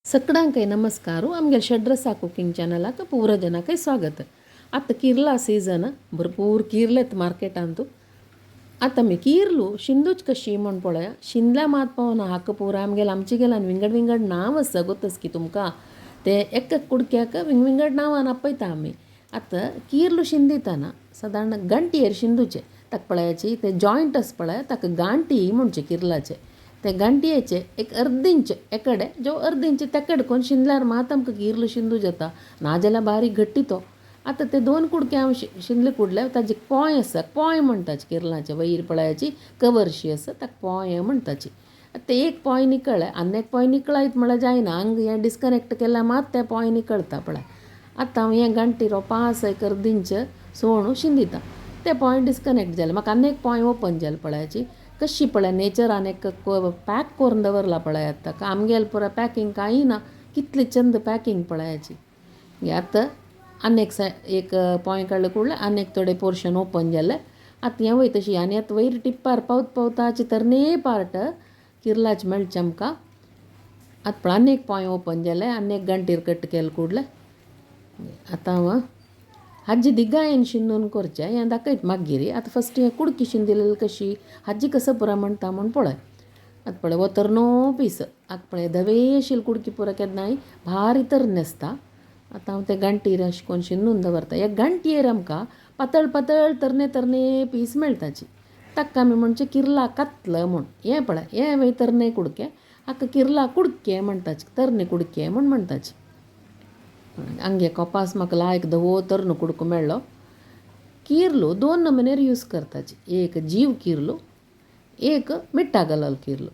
सगळ्यांकय नमस्कार. आमगेले षड्रसा कुकिंग चॅनलाक पूरा जनाकय स्वागत. आतां किर्ला सीजन, भरपूर किर्लेत मार्केटांतू. आतां आमी किर्लू शिंदूच कशी म्हूण पळया. शिंदल्या मात पावना हाका पुरा आमगेले आमचे गेल्यान विंगड विंगड नांव आसा गोतस की तुमकां ते एक एक कुडक्याक विंग विंगड नांवान आपयता आमी. आतां किर्लू शिंदिताना सादारण गांठयेर शिंदूचे ताका पळयाची ते जॉयंट आसा पळय ताका गांठी म्हणचे किर्लाचे. ते गांठयेचे एक अर्द इंच एकडे जो अर्द इंच तेकडे करून शिंदल्यार मात आमकां किर्ल शिंदू जाता, नाजाल्यार बारीक घट्टी तो. आतां ते दोन कुडके हांव शिंदले कुडले ताजे पोंय आसा, पोंय म्हणटाचे किर्लाचे वयर पळयाची कवरशी आसा ताका पोंय म्हणटाची. आतां ते एक पोंय निकळ्ळें, आनी एक पोंय निकळायत म्हळ्यार जायना, हांग हें डिस्कनेक्ट केल्यार मात ते पोंय निकळता पळय. आतां हांव हें गांठी पांच एक अर्द इंच सोणू शिंदिता, ते पोंय डिस्कनेक्ट जालें, म्हाका आनी एक पोंय ओपन जालें पळयाची. कशी पळय नेचरान एक पॅक करून दवरला पळयात ताका, आमगेले पुरो पॅकिंग कांय ना, कितली चंद पॅकिंग पळयाची. आतां आनी एक एक पोंय काडले कुडले आनी एक थोडे पोर्शन ओपन जालें. आतां हें वयता तशी आनी आतां वयर टिप्पार पावत पावताचे तरणे पार्ट किर्लाचे मेळचे आमकां. आतां पळय आनी एक पोंय ओपन जालें, आनी एक गांठीर कट केले कुडले. आतां हांव हाजी दिगायेन शिंदून करचें हें दाखयत मागीर. आतां फस्ट हें कुडकी शिंदिलेली कशी हाजी कसो पुरा म्हणटा म्हूण पळय. आतां पळय हो तरनो पीस, आतां पळय धवेशील कुडकी पुरा केन्नाय भारी तरणे आसता. आतां हांव ते गांठीर अशें करून शिंदून दवरता. ह्या गांठयेर आमकां पातळ पातळ तरणे तरणे पीस मेळटाची, ताका आमी म्हणचे किर्ला कातल म्हूण. हें पळय हें मागीर तरणे कुडके, हाका किर्ला कुडके म्हणटाचे, तरणे कुडके म्हूण म्हणटाचे. हांगे कोपास म्हाका लायक धवो तरनो कुडको मेळ्ळो. किर्लू दोन नमुनेर यूज करताची, एक जीव किर्लू, एक मिठ्ठा घालल किर्लू.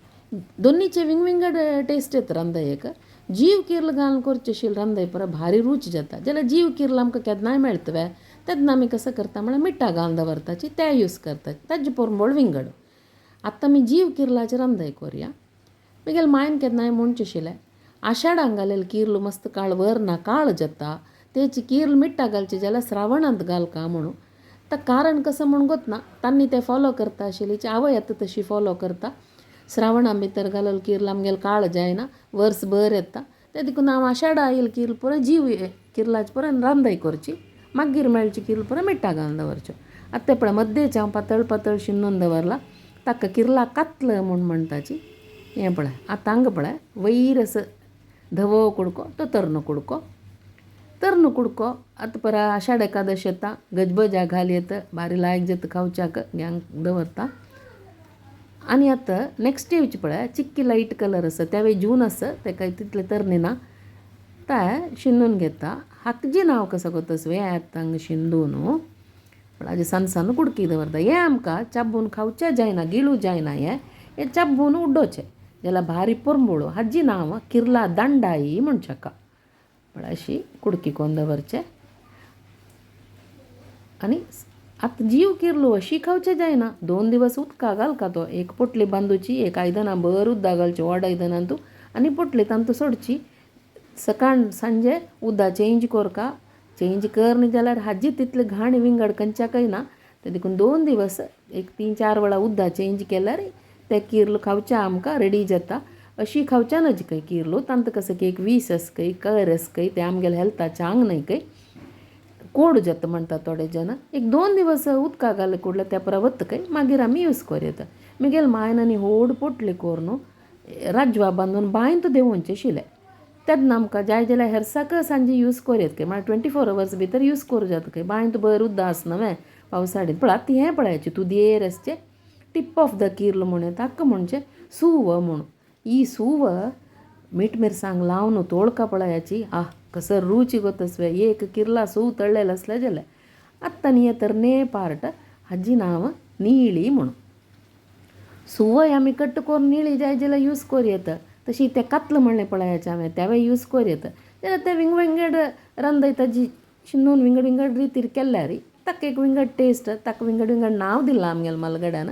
दोन्नीचे विंग विंगड टेस्ट येता रांदयेक. जीव किर्ल घालून करचे शील रांदय पुरो भारी रूच जाता. जाल्यार जीव किर्ल आमकां केन्नाय मेळटा वे, तेन्ना आमी कसो करता म्हळ्यार मिठ्ठा घालून दवरताची ते यूज करता, ताजे पोरंबळ विंगड. आतां आमी जीव किर्लाचे रांदय करुया. मागीर मायन केन्नाय म्हणचें आशिल्लें आषाढांक घालेले किर्ल मस्त काळ वर ना काळ जाता, तेची किर्ल मिठ्ठा घालचे जाल्यार श्रावणांत घालका म्हणून. तर कारण कसो म्हूण गोतना, तांणी तें फॉलो करता आशिल्ली, आवय आतां तशी फॉलो करता. श्रावणा भितर घालल किर्ल आमगेले काळ जायना, वर्सभर येता, ते देखून हांव आषाढा आयल किर्ल पुरो जीव किर्लाचे पुरो रांदय करची, मागीर मेळचे किर्ल पुरो मिठ्ठा घालून दवरच्यो. आतां तें पळय मद्देच हांव पातळ पातळ शिंदून दवरला, ताका किर्ला कातल म्हूण म्हणटाची. हें पळय आतां हांगा पळय वयर असो धवो कुडको तो तरनो कुडको, तरनो कुडको. आतां परा आषाढ एकादश येता, गजबजा घाल येता, भारी लायक जाता खावच्याक घ्यांक दवरता. आनी आतां नेक्स्ट येवची पळय चिक्की लायट कलर आसा, त्यावेळी जून आसा तेका तितले तरणे ना, ते शिंदून घेता. हाका नांव कसो गोतस वे आतां हांगा शिंदून पळय सान सान कुडकी दवरता. हें आमकां चाबून खावचें जायना, गिळू जायना, हें हें चाबून उडोवचें जाल्यार भारी पोरंबोळो. हाजी नांव किर्ला दांडाई म्हणचे पळय अशी कुडकी कोन्न दवरचें. आनी आतां जीव किर्लू अशी खावचें जायना, 2 दिवस उदका घालका तो, एक पोटली बांदूची, एक आयदनां भर उदक घालचें व्हड आयदनांतू आनी पोटली तांतू सोडची. सकाळ सांजे उदक चेंज कोरका, चेंज कर जाल्यार हाजी तितली घाण विंगड खंयच्याकय ना, ते देखून 2 दिवस एक 3-4 वेळा उदक चेंज केल्यार ते किर्ल खावच्या आमकां रेडी जाता. अशी खावच्या नज खंय किर्लू, तांकां कसं की एक वीस आस खंय कर आस खंय, ते आमगेले हेल्थाचे आंग न्हय खंय कोड जाता म्हणटा थोडे जण. एक 2 दिवस उदका घाल कुडले त्या परा वता खंय, मागीर आमी यूज करूं येता. मागीर मायन आनी व्हड पोटली करून राजवा बांदून बांयंत देंवोवचें आशिल्लें, तेन्ना आमकां जाय जाल्यार हेरसाक सांजे यूज करूं येता खंय, म्हळ्यार 24 अवर्स भितर यूज करूं जाता खंय. बांयंत बरें उदक आसना न्हय पावसाळीन. पळय आतां हें पळयाचें तुदयेर आसचें टिप ऑफ the किर्ल म्हूण ताका म्हणचें सूव म्हूण. ही सूव मीठ मिरसांग लावन तोळका पळयाची, आह कसो रुची गोतसवे एक किर्ला सूव तळ्ळेलें आसलें जाल्यार. आतां न्ही हें तरणे पार्ट हाजी नांव निळी म्हूण. सुवय आमी कट्ट करून निळी जाय जाल्यार यूज करूं येता, तशी तें कातल म्हणलें पळयाचें हांवें तेंवूय यूज करूं येता. जाल्यार तें विंगड विंगड रांदय ताजी शिंदून विंगड विंगड रितीर केल्यार ताका एक विंगड टेस्ट, ताका विंगड विंगड नांव दिलां आमगेल्या म्हालगड्यान.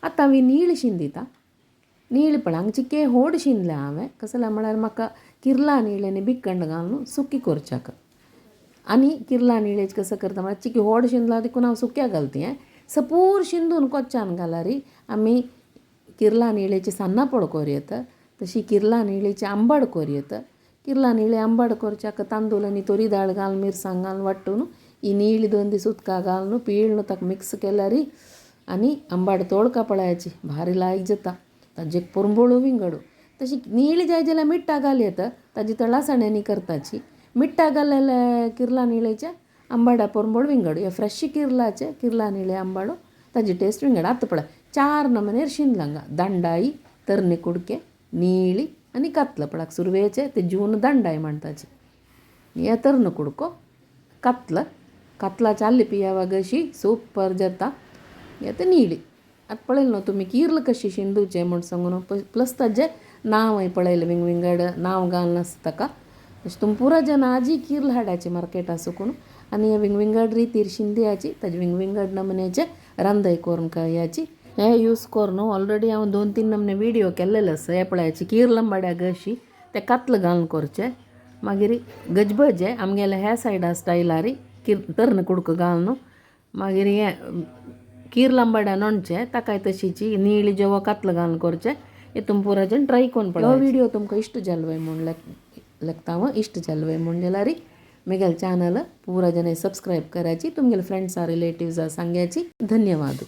आतां हांव नीळ शिंदिता. नीळ पळय हांगा चिके होड शिंदलें हांवें, कसलें म्हळ्यार म्हाका किर्ला निळी आनी बिकंड घालून सुकी करच्याक. आनी किर्ला निळेच कसं करता म्हळ्यार चिकी होड शिंदला देखून हांव सुक्या घालता. हें सपूर शिंदून कोच्यान घाल्यार आमी किर्ला निळेची सान्नां पोड करूं येता, तशी किर्ला निळेची आंबाड करूं येता. किर्ला निळे आंबाड करच्याक तांदूळ आनी तोरी दाळ घालून मिरसांग घालून वांटून ही निळी दोन दीस उदका घालून पिळून ताका मिक्स केल्यार आनी आंबाड तोळका पळयाची भारी लायक जाता. ताजे पोरंबोळू विंगड तशी निळी जाय जाल्यार मिट्टा घाल येता ताजी तळासाण्यांनी करताची मिट्टा घालेल्या किर्ला निळेच्या आंबाडा पोरंबोळ विंगड. हे फ्रेश किर्लाचे किर्ला निळे आंबाडो ताजी टेस्ट विंगड. आतां पळय 4 नमनेर शिंदलांगा दांडाई तरणे कुडके निळी आनी कातल. पळय सुरवेचे ते जून दांडाई म्हणताची. हे तरणे कुडको कातल कातलाची आल्ली पियावा कशी सुपर जाता. हे निळी. आतां पळयलें न्हू तुमी किर्ल कशी शिंदूचे म्हूण सांगून प्लस ताजें नांवय पळयलें विंग विंगड नांव घालून आसता ताका. तशें तुमी पुरा जाण आजी किर्ल हाडाची मार्केटा सुकून आनी हे विंग विंगड रितीर शिंदयाची ताजे विंग विंगड नमन्याचे रांदय करून खायाची. हे यूज करून ऑलरेडी हांव 2-3 नमने व्हिडियो केल्लेले आसा. हे पळयाची किर्ल आंबाड्या कशी ते कातल घालून करचे. मागीर गजबजे आमगेले ह्या सायडा स्टायलारी तरणे कुडको घालून मागीर हे किर्ल आंबाड्या नोणचे ताकाय तशीची निळी जेवो कातल घालून करचे. हे तुमी पुरा जण ट्राय करून पळय. हो व्हिडियो तुमकां इश्ट जालो म्हूण लेखता हांव. इश्ट जालो म्हूण जाल्यार म्हगेलें चॅनल पुरा जण सबस्क्रायब करायची, तुमगेले फ्रेंड्सा रिलेटिव्सा सांगायची. धन्यवाद.